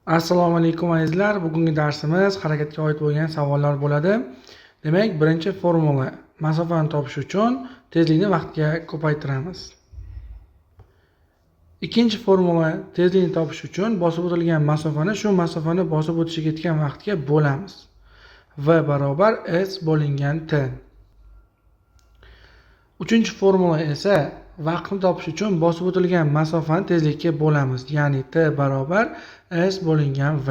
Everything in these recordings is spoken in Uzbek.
Assalomu alaykum azizlar. Bugungi darsimiz harakatga oid bo'lgan savollar bo'ladi. Demak, birinchi formula masofani topish uchun tezlikni vaqtga ko'paytiramiz. Ikkinchi formula tezlikni topish uchun bosib o'tilgan masofani shu masofani bosib o'tishiga ketgan vaqtga bo'lamiz. V barobar S bo'lingan T. Uchinchi formula esa vaqtni topish uchun bosib o'tilgan masofani tezlikka bo'lamiz. Ya'ni T barobar S bo'lingan V.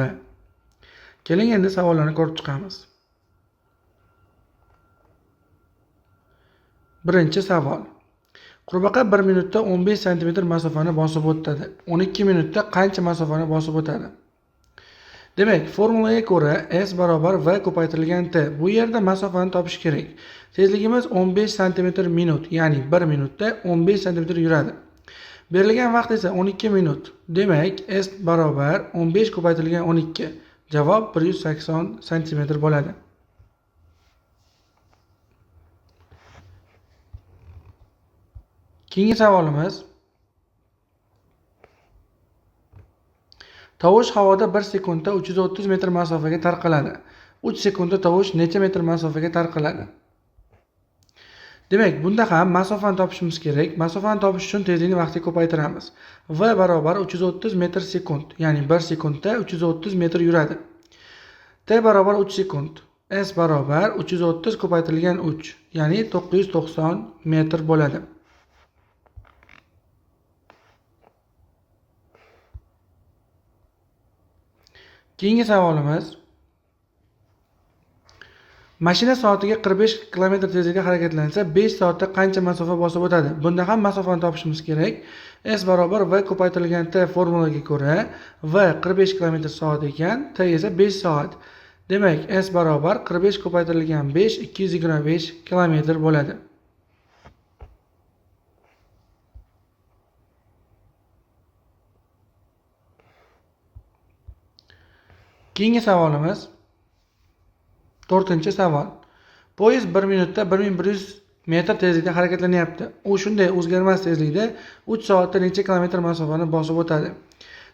Keling endi savollarni ko'rib chiqamiz. Birinchi savol. Qurbaqa 1 minutda 15 cm masofani bosib o'tadi. 12 minutda qancha masofani bosib o'tadi? Demak, formulaga ko'ra S barobar V ko'paytirilgan T. Bu yerda masofani topish kerak. Tezligimiz 15 cm minut, ya'ni 1 minutda 15 cm yuradi. Berilgan vaqt esa 12 minut. Demak, S barobar 15 ko'paytirilgan 12. Javob 180 cm bo'ladi. Keyingi savolimiz. Tovush havoda 1 sekundda 330 metr masofaga tarqaladi. 3 sekundda tovush necha metr masofaga tarqaladi? Demak, bunda ham masofani topishimiz kerak. Masofani topish uchun tezlikni vaqtga ko'paytiramiz. V barobar 330 metr sekund, ya'ni 1 sekundda 330 metr yuradi. T barobar 3 sekund. S barobar 330 ko'paytirilgan 3, ya'ni 990 metr bo'ladi. Keyingi savolimiz. Mashina soatiga 45 km tezlikda harakatlansa, 5 soatda qancha masofa bosib o'tadi? Bunda ham masofani topishimiz kerak. S barobar V ko'paytirilgan T formulaga ko'ra V 45 km/soat ekan, T esa 5 soat. Demak, S barobar 45 ko'paytirilgan 5 225 km bo'ladi. Keyingi savolimiz. 4-savol. Poyezd 1 minutda 1100 metr tezlikda harakatlanyapti. U shunday o'zgarmas tezlikda 3 soatda necha kilometr masofani bosib o'tadi?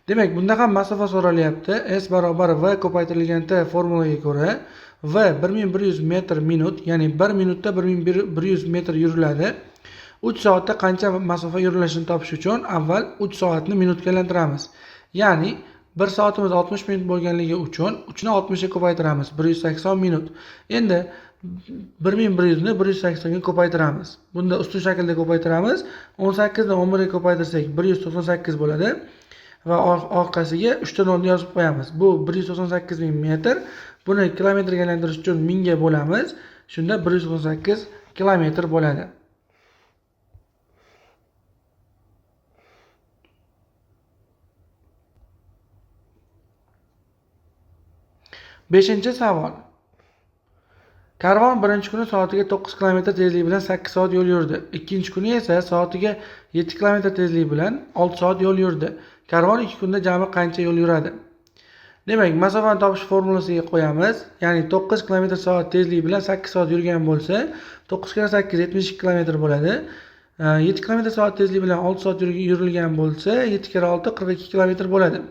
Demak, bunda ham masofa so'ralyapti. S barobar V ko'paytirilgan T formulaga ko'ra V 1100 metr minut, ya'ni 1 minutda 1100 metr yuriladi. 3 soatda qancha masofa yurilishini topish uchun avval 3 soatni minutga aylantiramiz. Ya'ni 1 soatimiz 60 minut bo'lganligi uchun 3 ni 60 ga ko'paytiramiz, 180 minut. Endi 1100 ni 180 ga ko'paytiramiz. Bunda ustun shaklda ko'paytiramiz. 18 ni 11 ga ko'paytirsak 198 bo'ladi va orqasiga 3 ta 0 ni yozib qo'yamiz. Bu 198 000 metr. Buni kilometrga aylantirish uchun 1000 ga bo'lamiz. Shunda 198 kilometr bo'ladi. Beshinchi savol. Karvon birinchi kuni soatiga 9 km tezlik bilan 8 soat yo'l yurdi. Ikkinchi kuni esa soatiga 7 km tezlik bilan 6 soat yo'l yurdi. Karvon 2 kunda jami qancha yo'l yuradi? Demak, masofani topish formulasiga qo'yamiz. Ya'ni 9 km/soat tezlik bilan 8 soat yurgan bo'lsa, 9 kira 8 72 km bo'ladi. 7 km/soat tezlik bilan 6 soat yurilgan bo'lsa, 7 kira 6 42 km bo'ladi.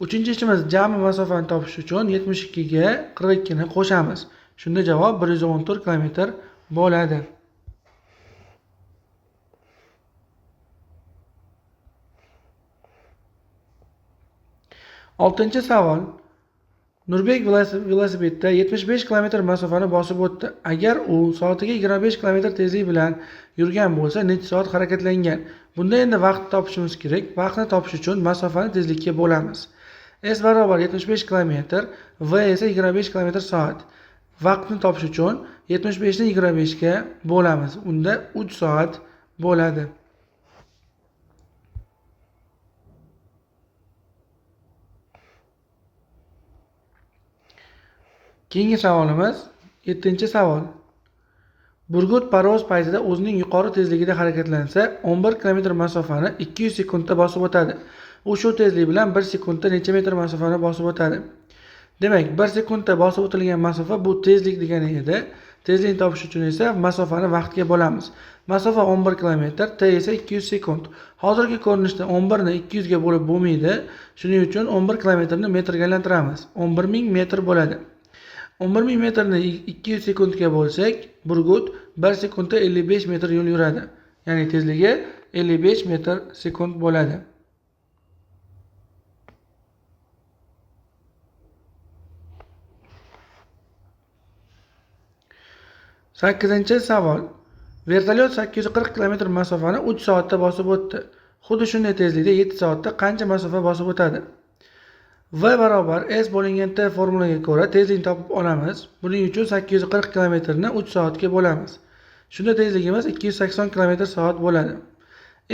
Uchinchi ishimiz jami masofani topish uchun 72 ga 42 ni qo'shamiz. Shunda javob 114 km bo'ladi. Oltinchi savol. Nurbek velosipedda 75 km masofani bosib o'tdi. Agar u soatiga 25 km tezlik bilan yurgan bo'lsa, necha soat harakatlangan? Bunda endi vaqt topishimiz kerak. Vaqtni topish uchun masofani tezlikka bo'lamiz. S barobar 75 km, V esa 25 km/soat. Vaqtni topish uchun 75 ni 25 ga bo'lamiz. Unda 3 soat bo'ladi. Keyingi savolimiz 7-savol. Burgut parvoz paytida o'zining yuqori tezligida harakatlansa, 11 km masofani 200 sekundda bosib o'tadi. U shu tezlik bilan 1 sekundda necha metr masofani bosib o'tadi? Demak, 1 sekundda bosib o'tilgan masofa bu tezlik degani edi. Tezlikni topish uchun esa masofani vaqtga bo'lamiz. Masofa 11 kilometr, t esa 200 sekund. Hozirgi ko'rinishda 11 ni 200 ga bo'lib bo'lmaydi. Shuning uchun 11 kilometrni metrga aylantiramiz. 11000 metr bo'ladi. 11000 metrni 200 sekundga bo'lsak, burgut 1 sekundda 55 metr yo'l yuradi. Ya'ni tezligi 55 metr sekund bo'ladi. Sakkizinchi savol. Vertolyot 840 kilometr masofani 3 soatda bosib o'tdi. Xuddi shunday tezlikda 7 soatda qancha masofa bosib o'tadi? V barobar S bo'lingan T formulaga ko'ra tezlikni topib olamiz. Buning uchun 840 kilometrni 3 soatga bo'lamiz. Shunda tezligimiz 280 km/soat bo'ladi.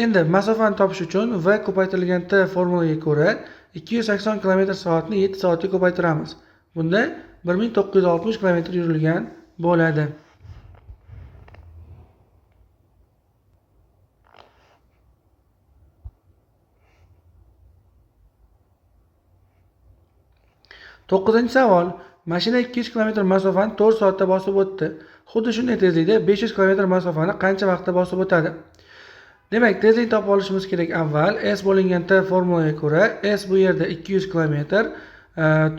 Endi masofani topish uchun V ko'paytirilgan T formulaga ko'ra 280 km/soatni 7 soatga ko'paytiramiz. Bunda 1960 km yurilgan bo'ladi. To'qqizinchi savol. Mashina 200 km masofani 4 soatda bosib o'tdi. Xuddi shunday tezlikda 500 km masofani qancha vaqtda bosib o'tadi? Demak, tezlikni topib olishimiz kerak avval. S bo'lingan T formulaga ko'ra S bu yerda 200 km,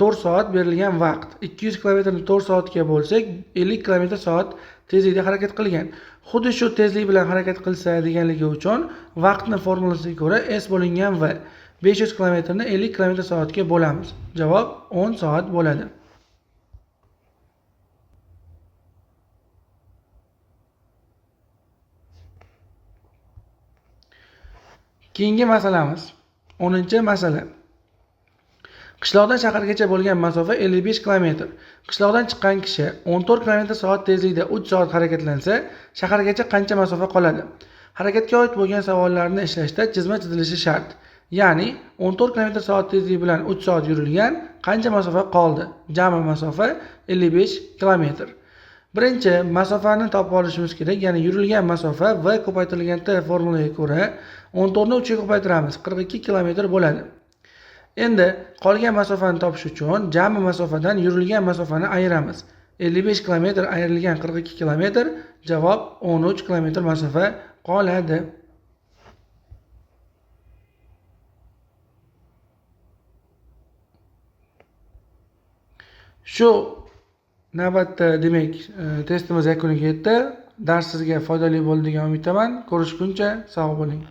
4 soat berilgan vaqt. 200 km ni 4 soatga bo'lsak, 50 km/soat tezlikda harakat qilgan. Xuddi shu tezlik bilan harakat qilsa deganligi uchun vaqtni formulasiga ko'ra S bo'lingan V 500 kilometrni 50 km/soatga bo'lamiz. Javob 10 soat bo'ladi. Keyingi masalamiz 10-masala. Qishloqdan shahargacha bo'lgan masofa 55 km. Qishloqdan chiqqan kishi 14 km/soat tezlikda 3 soat harakatlansa, shahargacha qancha masofa qoladi? Harakatga oid bo'lgan savollarni ishlashda chizma chizilishi shart. Ya'ni 14 km/soat tezlik bilan 3 soat yurilgan, qancha masofa qoldi? Jami masofa 55 km. Birinchi masofani topib olishimiz kerak, ya'ni yurilgan masofa V ko'paytirilgan T formulaga ko'ra 14 ni 3 ga ko'paytiramiz, 42 km bo'ladi. Endi qolgan masofani topish uchun jami masofadan yurilgan masofani ayiramiz. 55 km ayrilgan 42 km, javob 13 km masofa qoladi. Shu navbatda demak testimiz yakuniga yetdi. Dars sizga foydali bo'ldi degan umiddaman. Ko'rishguncha sog' bo'ling.